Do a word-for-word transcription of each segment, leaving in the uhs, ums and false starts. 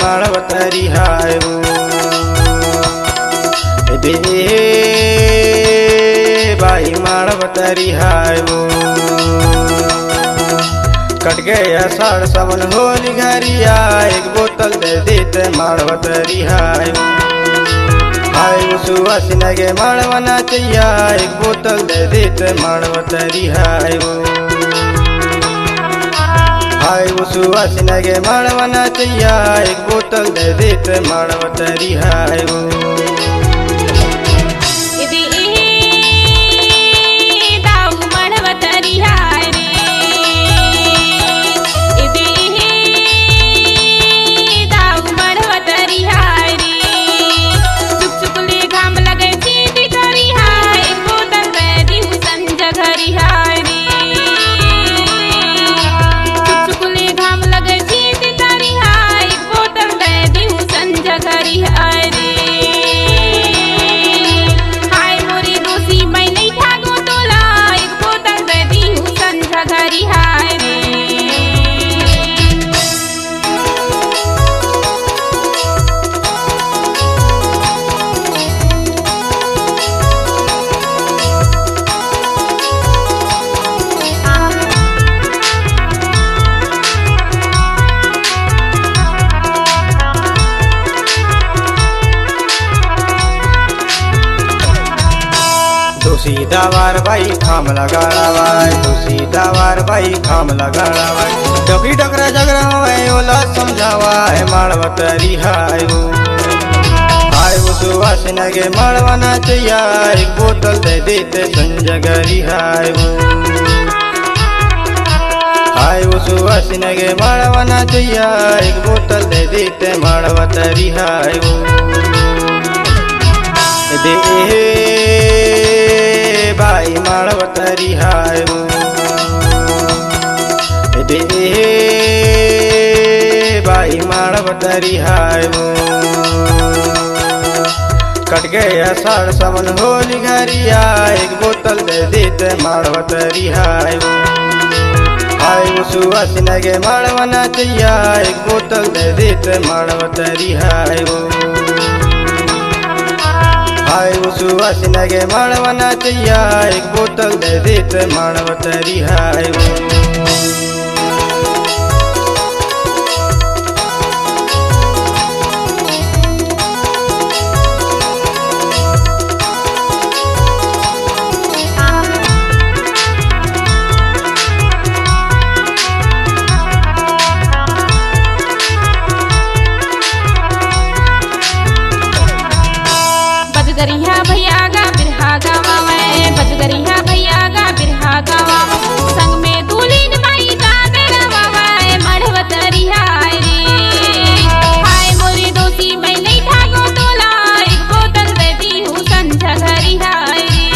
माड़वतरी हाय वो। ए दे बाई माड़वतरी हाय वो। कट गे असाढ़ सावन होली घरिया, एक बोतल दे देते माड़वतरी हाय वो। हाय वो सुवासिन गे माड़वा नाचैया, एक बोतल दे देते माड़वतरी हाय वो। हाय वो सुवासिन गे माड़वा नाचैया, एक बोतल दे देते माड़वतरी हाय वो। ए दे ए दाऊ माड़वतरी हाय रे। ए दे ए दाऊ माड़वतरी हाय रे। चुक चुक ले घाम लगे चींटी करी हाय, एक बोतल दे दिहु संझा घरी हाय रे। चुक चुक ले घाम लगे चींटी करी हाय, एक बोतल दे दिहु संझा घरी हाय रे। हाय मोरी दोसी, मैं नइ ठागों तोला, एक बोतल दे दिहु संझा घरी हाय रे। दोसी दवार बाई खाम लगाड़ावाय, दोसी दवार बाई खाम लगाड़ावाय। डोकरी डोकरा झगरा होवय, ओला समझावाय, माड़वतरी हाय वो। हाय वो सुवासिन गे माड़वा नाचैया, एक बोतल दे देते संझा घरी हाय वो। हाय वो सुवासिन गे माड़वा नाचैया, एक बोतल दे देते माड़वतरी हाय वो। दे हे बाई माड़वतरी हाय वो। दे हे बाई माड़वतरी हाय वो। कट गे असाढ़ सावन होली घरिया, एक बोतल दे देते माड़वतरी हाय वो। हाय वो सुवासिन गे माड़वा नाचैया, एक बोतल दे देते माड़वतरी हाय वो। हाय वो सुवासिन गे माड़वा नाचैया, एक बोतल दे देते माड़वतरी हाय वो। बजगरिहा भैया गा बिरहा गवावय, बजगरिहा भैया गा बिरहा गवावय, संग में दुलिन माई का बेरवावय, मड़वतरी हाय रे। हाय मोरी दोसी, मैं नइ ठागों तोला, एक बोतल दे दिहु संझा घरी हाय रे।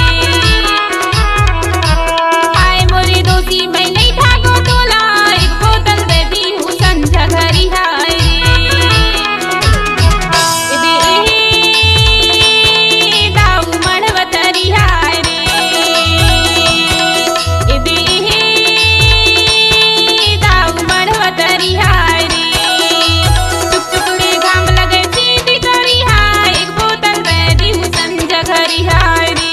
हाय मोरी दोसी, मैं नइ ठागों तोला, एक बोतल दे दिहु संझा घरी हाय रे। ए दे ए दाऊ मड़वतरी हाय रे। ए दे ए दाऊ मड़वतरी हाय रे। चुक चुक ले घाम लगे चींटी करी हाय, एक बोतल दे दिहु संझा घरी हाय रे।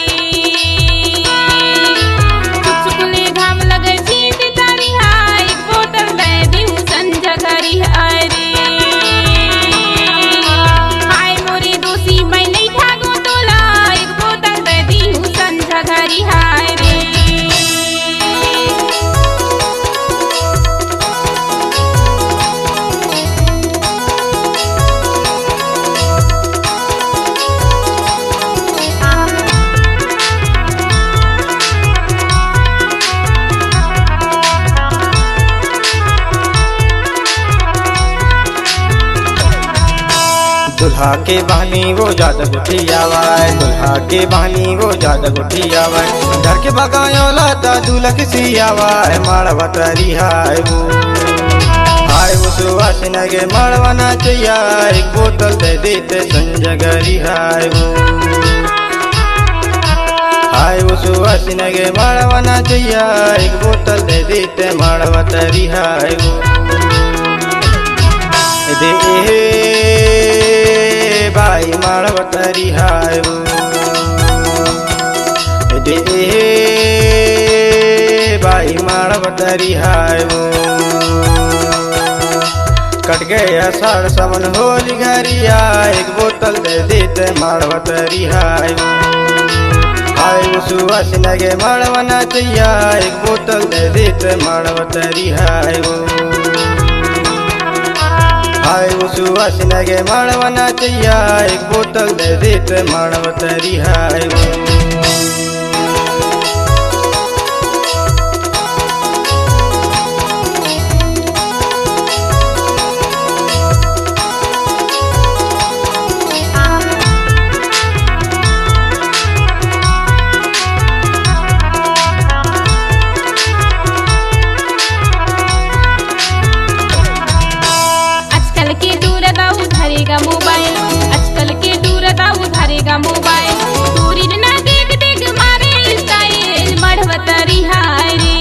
चुक चुक ले घाम लगे चींटी करी हाय, एक बोतल दे दिहु संझा घरी हाय रे। हाय मोरी दोसी, मैं नइ ठागों तोला, एक बोतल दे दिहु संझा घरी हाय रे। दुल्हा के बहनी वो जादा गोठियावय, दुल्हा के बहनी वो जादा गोठियावय। डर के भगायो ला त दुल्हा के सियावय, मड़वतरी हाय वो। हाय वो सुवासिन गे मड़वा नाचैया, एक बोतल दे देते संझा घरी हाय वो। हाय वो सुवासिन गे मड़वा नाचैया, एक बोतल दे देते मड़वतरी हाय वो। दे ए बाई माड़वतरी हाय वो, दे ए बाई माड़वतरी हाय वो। कट गए आषाढ़ सावन होली घरिया, एक बोतल दे देते माड़वतरी हाय वो। हाय वो सुवासिन गे माड़वा नाचैया, एक बोतल दे देते माड़वतरी हाय वो। हाय वो सुवासिन गे माड़वा नाचैया, एक बोतल दे देते माड़वतरी हाय वो। आजकल के दूर दाऊ धरेगा मोबाइल, आजकल के दूर दाऊ धरेगा मोबाइल। दूरिन ना देख देख मारे स्टाइल, मड़वतरी हाय रे।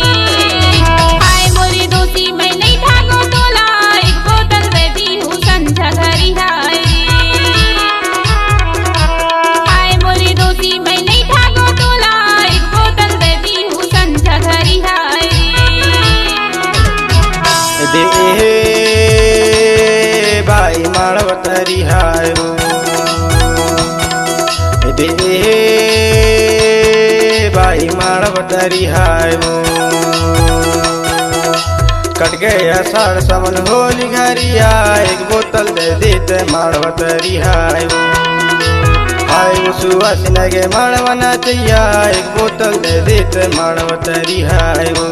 हाय मोरी दोस्ती मैं नहीं ठागो तोला, एक बोतल दे दी हूँ संझा घरी हाय रे। हाय मोरी दोस्ती मैं नहीं ठागो तोला, एक बोतल दे दी हूँ संझा घरी हाय रे। दे ए बाई माड़वतरी हाय वो, दे ए बाई माड़वतरी हाय वो। कट गए आषाढ़ सावन होली घरिया, एक बोतल दे देते माड़वतरी हाय वो। हाय वो सुवासिन गे माड़वा नाचैया, एक बोतल दे देते माड़वतरी हाय वो।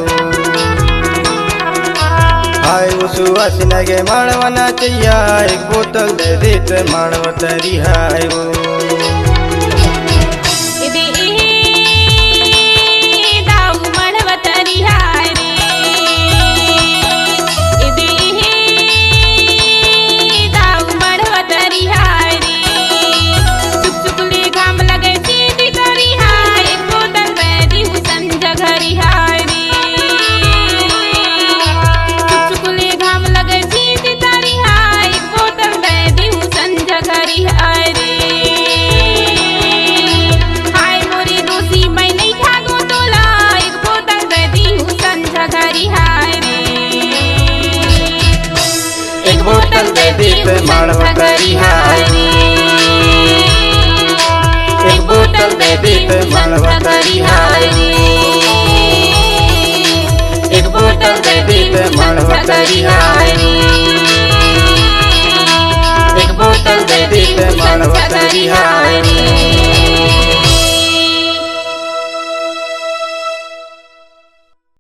हाय वो सुवासिन गे माड़वा नाचैया, एक बोतल दे देते माड़वतरी हाय वो। दे ए दाऊ मड़वतरी हाय रे, दे ए दाऊ मड़वतरी हाय रे। चुप चुप ले घाम लगे चींटी करी हाय, एक बोतल दे दी हूँ संझा घरी हाय रे। चुप चुप ले घाम लगे चींटी करी हाय, एक बोतल दे दी हूँ संझा घरी हाय रे। हाय मोरी दोस्ती मैं नहीं ठागो तोला, एक बोतल दे दी हूँ संझा घरी हाय रे। एक बोतल दे दीप मड़वतरी हाय रे, एक बोतल दे दीप मड़वतरी हाय रे, एक बोतल दे दीप मड़वतरी हाय रे, एक बोतल दे दीप मड़वतरी हाय।